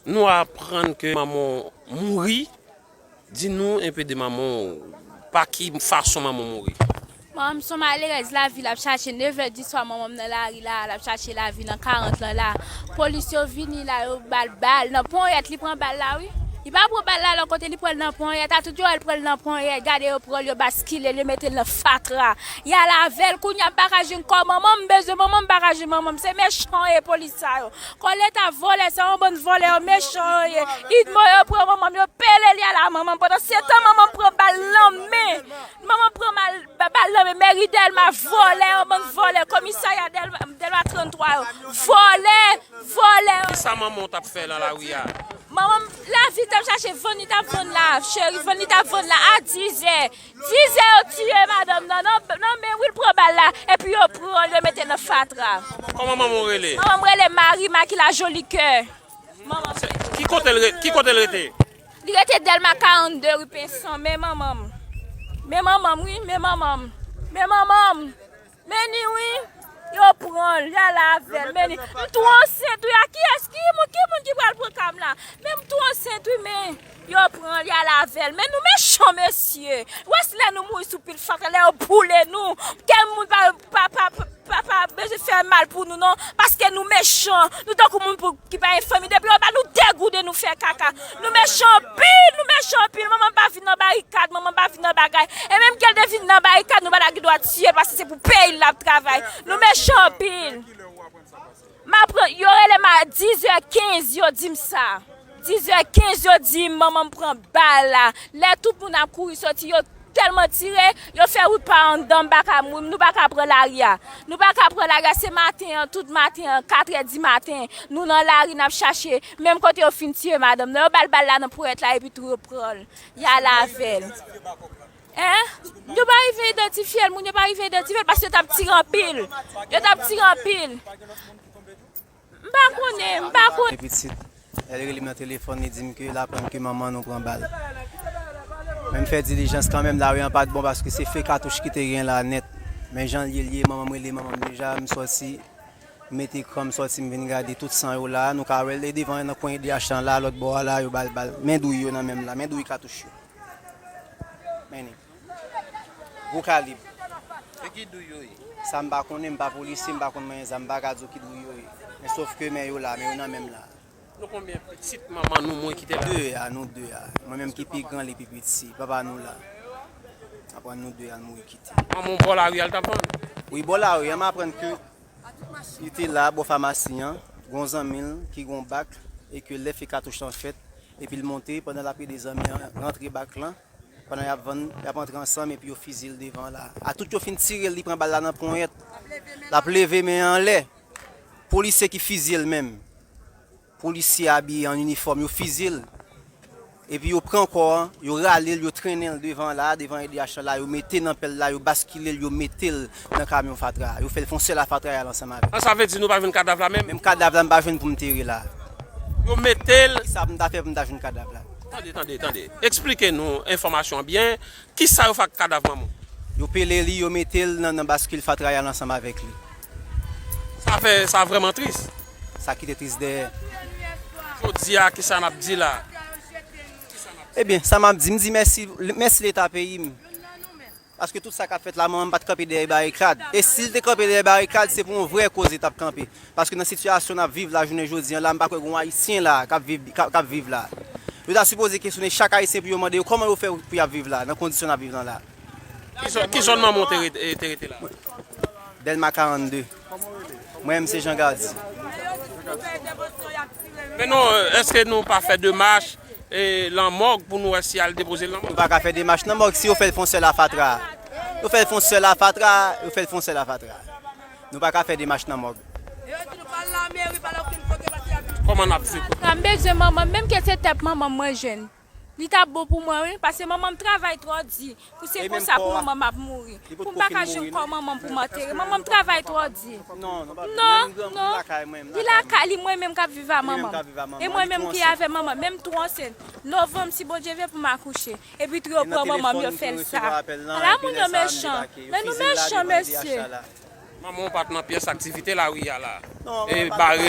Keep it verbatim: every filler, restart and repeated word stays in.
Nou aprann ke manman w mouri. Di nou enpe de manman w. Pa ki fason manman w mouri? Manman m se yon malerèz lavi l ap chache. Nevè di swa, manman m nan lari la, l ap chache lavi nan karant lan la. Polis yo vini la, yo ba l bal nan ponyèt, li pran bal la, wi. Li pa pran bal la lòt kote, li pran l nan ponyèt. A tout yo wè l pran l nan ponyèt, gade yo pran l, yo baskile l, yo mete l nan fatra. Y al avè l, kounye a m pa ka jwenn kò manman m, m bezwen manman m, m pa ka jwenn manman m. Se mechan yo ye, polis sa yo. Kò leta vòlè, se yon bann vòlè yo, mechan yo ye. Idmo yo pran manman m, yo pele l, y al a manman m. Pandan se tan, manman m pran bal nan men. Manman m pran mal, ba- bal nan men. Mèri Dèlma vòlè, yon bann vòlè. Komisarya Dèlma, Dèlma trannntwa yo. Vòlè, vòlè. Kisa manman w t ap fè nan lari a? Manman m, lavi l t ap chache, vann li t ap vann la, cheri, vann li t ap vann la a dizè. Dizè yo tiye madanm nan, nan, nan men wi l pran bal la, epi yo pran l, yo mete l nan fatra. Kòman manman w rele? Manman m rele Marie Makila Jolikè. Manman m. Ki kote l re-, ki kote l rete? Li rete Dèlma karannde, ri Penson, men manman m. Men manman m, wi, men manman m. Men manman m. Men ni wi, yo pran l, y al avè l, men ni. M tou ansent wi, a kiyès, ki moun, ki moun ki pral pran ka m la? Men m tou ansent wi, men yo pran l, y al avè l. Men nou mechan, mesye. W wè si lè nou mouri sou pil fatra, lè yo boule nou, kè moun pa, pa, pa, pa, pa bezwen fè mal pou nou, non. Paske nou mechan, nou tankou moun pou ki pa gen fanmi, depi yo ba nou degouden, nou fè kaka. Nou mechan anpil, nou mechan anpil. Manman m pa vin nan barikad, manman m pa vin nan bagay. E menm ke l te vin nan barikad, nou pa ta gen dwa tiye l, paske se pou peyi l l ap travay. Nou mechan anpil. M aprann, yo rele m a dizè kenz, yo di m sa. Dizè kenz, yo di m manman m pran bal la. Lè tout moun ap kouri soti, yo tèlman tire, yo fè wout pa anndan, m pa ka mouri, nou pa ka pran lari a. Nou pa ka pran lari a, se maten an, tout maten an, katrè di maten, nou nan lari, n ap chache, menm kote yo fin tire madanm nan, yo ba l bal la nan ponyèt la, epi tou yo pran l, y al avè l. Hein? Yo pa rive idantifye l, moun yo pa rive idantifye l, paske yo t ap tire anpil. Yo t ap tire anpil. M pa konnen, m pa konnen. Pitit, lè l rele m nan telefòn, li di m ke l aprann ke manman nou pran bal. Men m fè dilijans kanmenm, lari an pa t bon paske se fen katouch ki te gen la nèt. Men jan l ye, l ye, manman m rele manman m deja, m sòti, m mete kran m sòti, m vin gade tout san yo la, nou ka wè l, e devan nan kwen D H lan la, lòt bò a la, yo ba l bal. Men douy yo nan men m la, men douy katouch yo. Men li. Gwo kalib. E ki douy yo ye? Sa m pa konnen, m pa polisye, m pa konn manyen zam, m pa ka di w ki douy yo ye. Men sof ke men yo la, men yo nan men m la. Nou konbyen pitit manman nou mouri kite la? De a, nou de a. Mwen menm ki pi gran, li pi piti. Papa nou la. Aprann nou de a, nou mouri kite. Manman w bò lari a l t ap vann? Wi, bò lari a, m aprann ke li te la, bò famasi an, gon zanmi l ki gon bak, e ke lè fè katouch lan fèt, epi l monte, pandan l ap ede zanmi an rantre bak lan, pandan y ap vann, y ap antre ansanm epi yo fiziye l devan la. A tout yo fin tire l, li pran bal la nan ponyèt. L ap leve men anlè. Polisye ki fiziye l menm. Polisye abiye an inifòm, yo fiziye l. Epi yo pran kò an, yo rale l, yo trennen l devan la, devan E D H la, yo mete nan pèl la, yo baskile l, yo mete l nan kamyon fatra. Yo fè l fè yon sèl a fatra y al ansanm avè l. An, sa vle di nou pa jwenn kadav la menm? Menm kadav la, m pa jwenn pou m tere la. Yo mete l. Kisa pou m ta fè pou m ta jwenn kadav la? Tande, tande, tande. Eksplike nou enfòmasyon an byen. Kisa yo fè ak kadav manman w? Yo pele li, yo mete l nan, nan baskil fatra y al ansanm avèk li. Sa fè, sa vrèman tris. Sa kite tris dèyè. Jodi a, kisa n ap di la? Ebyen, sa m ap di, m di mèsi, mèsi Leta peyi m. Paske tout sa k ap fèt la, manman m pa t kanpe dèyè barikad. E si l te kanpe dèyè barikad, se pou yon vrè koze t ap kanpe. Paske nan sitiyasyon n ap viv la, jounen jodi an la, m pa kwè gen yon Ayisyen la k ap viv, k ap, k ap viv la. Yo ta sipoze kesyone chak Ayisyen pou yo mande yo kòman yo fè pou y ap viv la, nan kondisyon n ap viv lan la. Ki zòn, ki zòn manman w te rete, te rete la? Dèlma karannde. Mwen menm se Jean Gardy. Men non, èske nou pa fè demach, e, lan mòg pou nou wè si y al depoze l lan mòg? Nou pa ka fè demach nan mòg si yo fè l fè yon sèl a fatra. Yo fè l fè yon sèl a fatra, yo fè l fè yon sèl a fatra. Nou pa ka fè demach nan mòg. Kòman n ap fè? M bezwen manman m, menm ke se tèt manman m mwen jwenn. Li t ap bon pou mwen, wi, paske manman m travay twò di pou se konsa pou manman m ap mouri. Pou m pa ka jwenn kò manman m pou m antere. Manman m travay twò di. Non, non. Li lakay li, mwen menm k ap viv a manman m. E mwen menm ki avè manman m. Men m tou ansent. Novanm, si Bondye vle, pou m akouche. Epi tou yo pran manman m, yo fè l sa. Ala moun yo mechan. Men nou mechan, mesye. Manman w pa t nan pyès aktivite lari a la. E bare